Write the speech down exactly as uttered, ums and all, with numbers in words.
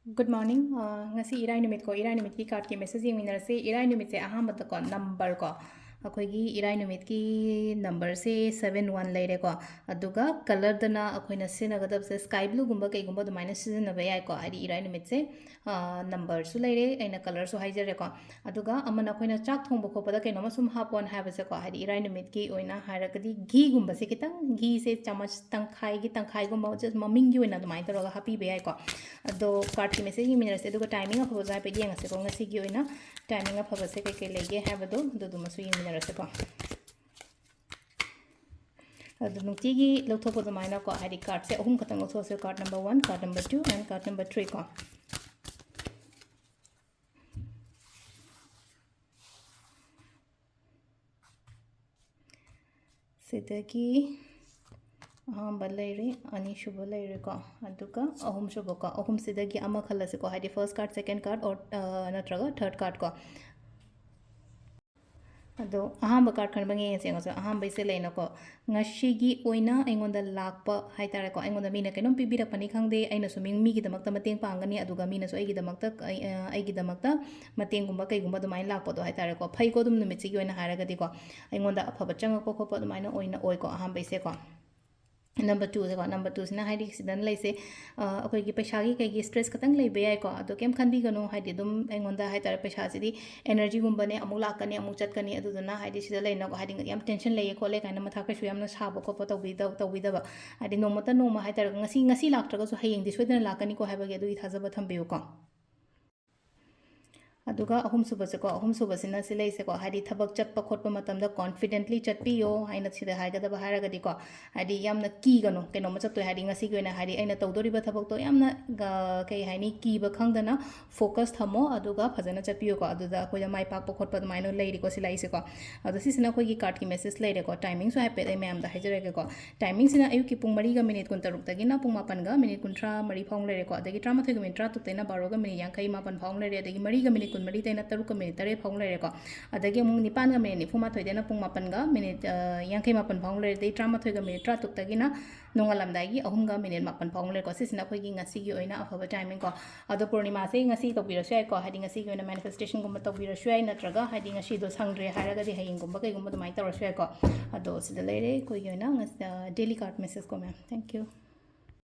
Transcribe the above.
Good morning. ꯑ, ꯉꯁꯤ ꯏꯔꯥꯏ ꯅꯨꯃꯤꯠꯀꯣ, ꯏꯔꯥꯏ ꯅꯨꯃꯤꯠꯀꯤ cardꯀꯤ message ꯌꯦꯡꯃꯤꯟꯅꯔꯁꯦ꯫ ꯏꯔꯥꯏ ꯅꯨꯃꯤꯠꯁꯦ ꯑꯍꯥꯟꯕꯗꯀꯣ, numberꯀꯣ, ꯑꯩꯈꯣꯏꯒꯤ ꯏꯔꯥꯏ ꯅꯨꯃꯤꯠꯀꯤ numberꯁꯦ seven one ꯂꯩꯔꯦꯀꯣ꯫ ꯑꯗꯨꯒ colourꯗꯅ ꯑꯩꯈꯣꯏꯅ ꯁꯤꯖꯤꯟꯅꯒꯗꯕꯁꯦ sky blueꯒꯨꯝꯕ ꯀꯩꯒꯨꯝꯕ ꯑꯗꯨꯃꯥꯏꯅ ꯁꯤꯖꯤꯟꯅꯕ ꯌꯥꯏꯀꯣ, ꯍꯥꯏꯗꯤ ꯏꯔꯥꯏ ꯅꯨꯃꯤꯠꯁꯦ꯫ ꯑ, numberꯁꯨ ꯂꯩꯔꯦ, ꯑꯩꯅ colourꯁꯨ ꯍꯥꯏꯖꯔꯦꯀꯣ꯫ ꯑꯗꯨꯒ ꯑꯃꯅ ꯑꯩꯈꯣꯏꯅ ꯆꯥꯛ ꯊꯣꯡꯕ ꯈꯣꯠꯄꯗ ꯀꯩꯅꯣꯝꯃ ꯁꯨꯝ ꯍꯥꯞꯄꯣꯅ ꯍꯥꯏꯕꯁꯦꯀꯣ, ꯍꯥꯏꯗꯤ ꯏꯔꯥꯏ ꯅꯨꯃꯤꯠꯀꯤ ꯑꯣꯏꯅ ꯍꯥꯏꯔꯒꯗꯤ ꯘꯤꯒꯨꯝꯕꯁꯦ ꯈꯤꯇꯪ, ꯘꯤꯁꯦ ꯆꯥꯃꯁ ꯇꯪꯈꯥꯏꯒꯤ ꯇꯪꯈꯥꯏꯒꯨꯝꯕ just ꯃꯃꯤꯡꯒꯤ ꯑꯣꯏꯅ ꯑꯗꯨꯃꯥꯏꯅ ꯇꯧꯔꯒ ꯍꯥꯞꯄꯤꯕ ꯌꯥꯏꯀꯣ꯫ ꯑꯗꯣ cardꯀꯤ message ꯌꯦꯡꯃꯤꯟꯅꯔꯁꯦ, ꯑꯗꯨꯒ timing ꯑꯐꯕꯁꯨ ꯍꯥꯏꯐꯦꯠ ꯌꯦꯡꯉꯁꯦꯀꯣ꯫ ꯉꯁꯤꯒꯤ ꯑꯣꯏꯅ timing ꯑꯐꯕꯁꯦ ꯀꯩꯀꯩ ꯂꯩꯒꯦ ꯍꯥꯏꯕꯗꯣ ꯑꯗꯨꯗꯨꯃꯁꯨ ꯌꯦꯡꯃꯤꯟꯅꯔꯁꯦꯀꯣ꯫ ꯑꯗꯣ ꯅꯨꯡꯇꯤꯒꯤ ꯂꯧꯊꯣꯛꯄ ꯑꯗꯨꯃꯥꯏꯅꯀꯣ, ꯍꯥꯏꯗꯤ cardꯁꯦ ꯑꯍꯨꯝ ꯈꯛꯇꯪ ꯂꯧꯊꯣꯛꯑꯁꯦ, card number one, card number two and card number three ꯀꯣ꯫ ꯁꯤꯗꯒꯤ ꯑꯍꯥꯟꯕ ꯂꯩꯔꯦ, ꯑꯅꯤꯁꯨꯕ ꯂꯩꯔꯦꯀꯣ, ꯑꯗꯨꯒ ꯑꯍꯨꯝꯁꯨꯕꯀꯣ꯫ ꯑꯍꯨꯝꯁꯤꯗꯒꯤ ꯑꯃ ꯈꯜꯂꯁꯤꯀꯣ, ꯍꯥꯏꯗꯤ first card, second card or, ꯑ, ꯅꯠꯇ꯭ꯔꯒ third cardꯀꯣ꯫ ꯑꯗꯣ ꯑꯍꯥꯟꯕ card ꯈꯟꯕ ꯌꯦꯡꯉꯁꯦ꯫ ꯌꯦꯡꯉꯁꯦ, ꯑꯍꯥꯟꯕꯩꯁꯦ ꯂꯩꯅꯀꯣ, ꯉꯁꯤꯒꯤ ꯑꯣꯏꯅ ꯑꯩꯉꯣꯟꯗ ꯂꯥꯛꯄ ꯍꯥꯏꯇꯥꯔꯦꯀꯣ, ꯑꯩꯉꯣꯟꯗ ꯃꯤꯅ ꯀꯩꯅꯣꯝ ꯄꯤꯕꯤꯔꯛꯄꯅꯤ ꯈꯪꯗꯦ, ꯑꯩꯅꯁꯨ ꯃꯤ, ꯃꯤꯒꯤꯗꯃꯛꯇ ꯃꯇꯦꯡ ꯄꯥꯡꯒꯅꯤ, ꯑꯗꯨꯒ ꯃꯤꯅꯁꯨ ꯑꯩꯒꯤꯗꯃꯛꯇ, ꯑꯩ-, ꯑ, ꯑꯩꯒꯤꯗꯃꯛꯇ ꯃꯇꯦꯡꯒꯨꯝꯕ ꯀꯩꯒꯨꯝꯕ ꯑꯗꯨꯃꯥꯏꯅ ꯂꯥꯛꯄꯗꯣ ꯍꯥꯏꯇꯥꯔꯦꯀꯣ꯫ ꯐꯩꯀꯣ, ꯑꯗꯨꯝ ꯅꯨꯃꯤꯠꯁꯤꯒꯤ ꯑꯣꯏꯅ ꯍꯥꯏꯔꯒꯗꯤꯀꯣ, ꯑꯩꯉꯣꯟꯗ ꯑꯐꯕ ꯆꯪꯉꯛꯄ ꯈꯣꯠꯄ ꯑꯗꯨꯃꯥꯏꯅ ꯑꯣꯏꯅ ꯑꯣꯏꯀꯣ ꯑꯍꯥꯟꯕꯩꯁꯦꯀꯣ꯫ Number twoꯁꯦꯀꯣ, number twoꯁꯤꯅ ꯍꯥꯏꯗꯤ ꯁꯤꯗꯅ ꯂꯩꯁꯦ, ꯑ, ꯑꯩꯈꯣꯏꯒꯤ ꯄꯩꯁꯥꯒꯤ ꯀꯩꯒꯤ stress ꯈꯤꯇꯪ ꯂꯩꯕ ꯌꯥꯏꯀꯣ, ꯑꯗꯣ ꯀꯩꯝ ꯈꯟꯕꯤꯒꯅꯨ, ꯍꯥꯏꯗꯤ ꯑꯗꯨꯝ ꯑꯩꯉꯣꯟꯗ ꯍꯥꯏꯇꯥꯔꯦ, ꯄꯩꯁꯥꯁꯤꯗꯤ energyꯒꯨꯝꯕꯅꯦ, ꯑꯃꯨꯛ ꯂꯥꯛꯀꯅꯤ, ꯑꯃꯨꯛ ꯆꯠꯀꯅꯤ, ꯑꯗꯨꯗꯨꯅ ꯍꯥꯏꯗꯤ ꯁꯤꯗ ꯂꯩꯅꯀꯣ, ꯍꯥꯏꯗꯤ ꯌꯥꯝ tension ꯂꯩꯌꯦ ꯈꯣꯠꯂꯦ ꯀꯥꯏꯅ ꯃꯊꯥ ꯀꯩꯁꯨ ꯌꯥꯝꯅ ꯁꯥꯕ ꯈꯣꯠꯄ ꯇꯧꯕꯤꯗ-, ꯇꯧꯕꯤꯗꯕ, ꯍꯥꯏꯗꯤ ꯅꯣꯡꯃꯇ ꯅꯣꯡꯃ ꯍꯥꯏꯇꯥꯔꯦ, ꯉꯁꯤ, ꯉꯁꯤ ꯂꯥꯛꯇ꯭ꯔꯒꯁꯨ ꯍꯌꯦꯡꯗꯤ ꯁꯣꯏꯗꯅ ꯂꯥꯛꯀꯅꯤꯀꯣ ꯍꯥꯏꯕꯒꯤ ꯑꯗꯨꯒꯤ ꯊꯥꯖꯕ ꯊꯝꯕꯤꯌꯨꯀꯣ꯫ ꯑꯗꯨꯒ ꯑꯍꯨꯝꯁꯨꯕꯁꯦꯀꯣ, ꯑꯍꯨꯝꯁꯨꯕꯁꯤꯅ ꯁꯤ ꯂꯩꯁꯦꯀꯣ, ꯍꯥꯏꯗꯤ ꯊꯕꯛ ꯆꯠꯄ ꯈꯣꯠꯄ ꯃꯇꯝꯗ confidently ꯆꯠꯄꯤꯌꯣ ꯍꯥꯏꯅ ꯁꯤꯗ ꯍꯥꯏꯒꯗꯕ ꯍꯥꯏꯔꯒꯗꯤꯀꯣ, ꯍꯥꯏꯗꯤ ꯌꯥꯝꯅ ꯀꯤꯒꯅꯨ ꯀꯩꯅꯣꯝꯃ ꯆꯠꯇꯣꯏ, ꯍꯥꯏꯗꯤ ꯉꯁꯤꯒꯤ ꯑꯣꯏꯅ ꯍꯥꯏꯗꯤ ꯑꯩꯅ ꯇꯧꯗꯣꯔꯤꯕ ꯊꯕꯛꯇꯣ ꯌꯥꯝꯅ, ꯑ, ꯀꯩ ꯍꯥꯏꯅꯤ, ꯀꯤꯕ ꯈꯪꯗꯅ focus ꯊꯝꯃꯣ, ꯑꯗꯨꯒ ꯐꯖꯅ ꯆꯠꯄꯤꯌꯨꯀꯣ, ꯑꯗꯨꯗ ꯑꯩꯈꯣꯏꯗ ꯃꯥꯏ ꯄꯥꯛꯄ ꯈꯣꯠꯄ ꯑꯗꯨꯃꯥꯏꯅ ꯂꯩꯔꯤꯀꯣ ꯁꯤ ꯂꯥꯛꯏꯁꯦꯀꯣ꯫ ꯑꯗꯣ ꯁꯤꯁꯤꯅ ꯑꯩꯈꯣꯏꯒꯤ cardꯀꯤ message ꯂꯩꯔꯦꯀꯣ, timingꯁꯨ ꯍꯥꯏꯐꯦꯠ ꯑꯩ ꯃꯌꯥꯝꯗ ꯍꯥꯏꯖꯔꯒꯦꯀꯣ꯫ Timingꯁꯤꯅ ꯑꯌꯨꯛꯀꯤ ꯄꯨꯡ ꯃꯔꯤꯒ minute ꯀꯨꯟꯇꯔꯨꯛꯇꯒꯤꯅ ꯄꯨꯡ ꯃꯥꯄꯟꯒ minute ꯀꯨꯟꯊ꯭ꯔꯥ ꯃꯔꯤ ꯐꯥꯎ ꯂꯩꯔꯦꯀꯣ, ꯑꯗꯒꯤ ꯇꯔꯥꯃꯥꯊꯣꯏꯒ minute ꯇꯔꯥꯇꯔꯨꯛꯇꯩꯅ ꯕꯥꯔꯣꯒ minute ꯌꯥꯡꯈꯩ ꯃꯥꯄꯟ ꯐꯥꯎ ꯂꯩꯔꯦ, ꯑꯗꯒꯤ ꯃꯔꯤꯒ minute ꯀꯨꯟꯃꯔꯤꯗꯩꯅ ꯇꯔꯨꯛꯀ ꯃꯤꯅꯤꯠ ꯇꯔꯦꯠ ꯐꯥꯎ ꯂꯩꯔꯦꯀꯣ꯫ ꯑꯗꯒꯤ ꯑꯃꯨꯛ ꯅꯤꯄꯥꯟꯒ ꯃꯤꯅꯤꯠ ꯅꯤꯐꯨꯃꯥꯊꯣꯏꯗꯩꯅ ꯄꯨꯡ ꯃꯥꯄꯟꯒ ꯃꯤꯅꯤꯠ, ꯑ, ꯌꯥꯡꯈꯩ ꯃꯥꯄꯟ ꯐꯥꯎ ꯂꯩꯔꯦ꯫ ꯑꯗꯩ ꯇꯔꯥꯃꯥꯊꯣꯏꯒ ꯃꯤꯅꯤꯠ ꯇꯔꯥꯇꯔꯨꯛꯇꯒꯤꯅ ꯅꯣꯡꯉꯥꯜꯂꯝꯗꯥꯏꯒꯤ ꯑꯍꯨꯝꯒ ꯃꯤꯅꯤꯠ ꯃꯥꯄꯟ ꯐꯥꯎ ꯂꯩꯔꯦꯀꯣ꯫ ꯁꯤꯁꯤꯅ ꯑꯩꯈꯣꯏꯒꯤ ꯉꯁꯤꯒꯤ ꯑꯣꯏꯅ ꯑꯐꯕ timing ꯀꯣ꯫ ꯑꯗꯣ ꯄꯨꯔꯅꯤꯃꯥꯁꯦ ꯉꯁꯤ ꯇꯧꯕꯤꯔꯁꯨ ꯌꯥꯏꯀꯣ, ꯍꯥꯏꯗꯤ ꯉꯁꯤꯒꯤ ꯑꯣꯏꯅ manifestationꯒꯨꯝꯕ ꯇꯧꯕꯤꯔꯁꯨ ꯌꯥꯏ, ꯅꯠꯇ꯭ꯔꯒ ꯍꯥꯏꯗꯤ ꯉꯁꯤꯗꯣ ꯁꯪꯗ꯭ꯔꯦ ꯍꯥꯏꯔꯒꯗꯤ ꯍꯌꯦꯡꯒꯨꯝꯕ ꯀꯩꯒꯨꯝꯕ ꯑꯗꯨꯃꯥꯏꯅ ꯇꯧꯔꯁꯨ ꯌꯥꯏꯀꯣ꯫ ꯑꯗꯣ ꯁꯤꯗ ꯂꯩꯔꯦ ꯑꯩꯈꯣꯏꯒꯤ ꯑꯣꯏꯅ ꯉꯁ-, ꯑ, daily card message ꯀꯣ, ma'am꯫ Thank you꯫